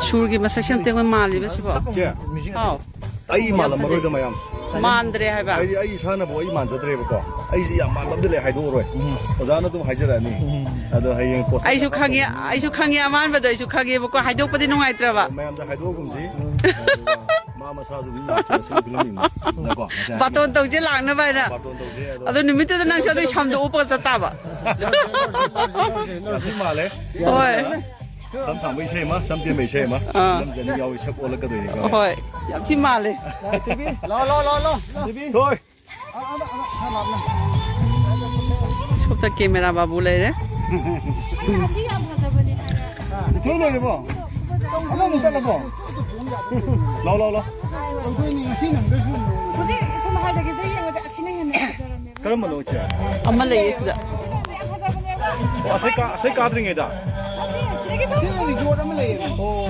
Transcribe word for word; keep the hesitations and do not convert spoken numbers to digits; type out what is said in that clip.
ꯁꯨꯔꯒꯤ ꯃꯁꯛꯁꯦ ꯑꯝꯇ ꯌꯦꯡꯉꯣ, ꯃꯥꯜꯂꯤꯕ ꯁꯤꯕꯣ꯫ ꯆꯦ, ꯍꯥꯎ꯫ ꯑꯩ ꯃꯥꯜꯂꯝꯃꯔꯣꯏꯗ ꯃꯌꯥꯝ꯫ ꯃꯥꯟꯗ꯭ꯔꯦ ꯍꯥꯏꯕ꯫ ꯍꯥꯏꯗꯤ ꯑꯩ ꯏꯁꯥꯅꯕꯨ ꯑꯩ ꯃꯥꯟꯖꯗ꯭ꯔꯦꯕꯀꯣ꯫ ꯑꯩꯁꯦ ꯌꯥꯝ ꯃꯥꯟꯕꯗꯤ ꯂꯩ, ꯍꯥꯏꯗꯣꯛꯑꯔꯣꯏ꯫ ꯑꯣꯖꯥꯅ ꯑꯗꯨꯝ ꯍꯥꯏꯖꯔꯛꯑꯅꯤ꯫ ꯑꯗꯣ ꯍꯌꯦꯡ poster ꯑꯩꯁꯨ ꯈꯪꯉꯦ, ꯑꯩꯁꯨ ꯈꯪꯉꯦ, ꯑꯃꯥꯟꯕꯗꯣ ꯑꯩꯁꯨ ꯈꯪꯉꯦꯕꯀꯣ, ꯍꯥꯏꯗꯣꯛꯄꯗꯤ ꯅꯨꯡꯉꯥꯏꯇ꯭ꯔꯕ꯫ ꯃꯌꯥꯝꯗ ꯍꯥꯏꯗꯣꯛꯑꯒꯨꯝꯁꯤ꯫ ꯑꯗꯨꯒ ꯃꯥ ꯃꯁꯥꯁꯨ ꯑꯗꯨꯝ ꯂꯥꯛꯆꯔꯁꯨ ꯐꯤꯂꯝ ꯌꯦꯡꯕ꯫ ꯅꯀꯣ, ꯉꯁꯥꯏ ꯕꯥꯇꯣꯟ ꯇꯧꯁꯦ ꯂꯥꯛꯅꯕ ꯍꯥꯏꯅ꯫ ꯕꯥꯇꯣꯟ ꯇꯧꯁꯦ ꯑꯗꯣ꯫ ꯑꯗꯣ ꯅꯨꯃꯤꯠꯇꯨꯗ ꯅꯪꯁꯨ ꯑꯗꯨꯒꯤ ꯁꯝꯗꯣ ꯎꯞꯄꯒ ꯆꯠꯇꯥꯕ꯫ ꯌꯥꯝ ꯊꯤ ꯃꯥꯜꯂꯦ꯫ ꯍꯣꯏ꯫ ꯁꯝ ꯁꯥꯡꯕ ꯏꯁꯩ ꯑꯃ, ꯁꯝ ꯇꯦꯟꯕ ꯏꯁꯩ ꯑꯃ꯫ ꯑꯥ꯫ ꯐꯤꯂꯝꯁꯦ ꯑꯅꯤ ꯌꯥꯎꯋꯤ, ꯁꯛ ꯑꯣꯜꯂꯛꯀꯗꯣꯏꯅꯦ꯫ ꯍꯣꯏ, ꯌꯥꯝ ꯊꯤ ꯃꯥꯜꯂꯦ꯫ ꯂꯥꯛꯑꯣ ꯂꯥꯛꯑꯣ ꯂꯥꯛꯑꯣ ꯂꯥꯛꯑꯣ꯫ ꯍꯣꯏ꯫ ꯁꯣꯝꯗ ꯀꯦꯃꯦꯔꯥ ꯕꯥꯕꯨ ꯂꯩꯔꯦ꯫ ꯏꯊꯣꯏ ꯂꯣꯏꯔꯕꯣ? ꯑꯃꯃꯨꯛ ꯆꯠꯂꯕꯣ? ꯂꯥꯎ, ꯂꯥꯎ, ꯂꯥꯎ꯫ ꯇꯧꯗꯣꯏꯅꯤ ꯉꯁꯤ ꯅꯪꯗꯣꯏꯁꯨ꯫ ꯍꯧꯖꯤꯛ ꯁꯨꯝ ꯍꯥꯏꯗꯒꯤꯗ ꯌꯦꯡꯉꯗꯤ ꯑꯁꯤꯅ ꯍꯦꯟꯅ ꯐꯖꯔꯝꯃꯦꯕ꯫ ꯀꯔꯝꯕꯅꯣ, ꯏꯆꯦ? ꯑꯃ ꯂꯩꯌꯦ ꯁꯤꯗ꯫ ꯌꯥꯝ ꯐꯖꯕꯅꯦꯕ꯫ ꯑꯣ, ꯑꯁꯩ ꯀꯥ-, ꯑꯁꯩ ꯀꯥꯗ꯭ꯔꯤꯉꯩꯗ? ꯅꯠꯇꯦ, ꯁꯤꯗꯒꯤ ꯁꯨꯝ ꯁꯤꯗ resort ꯑꯃ ꯂꯩꯌꯦ꯫ ꯑꯣ꯫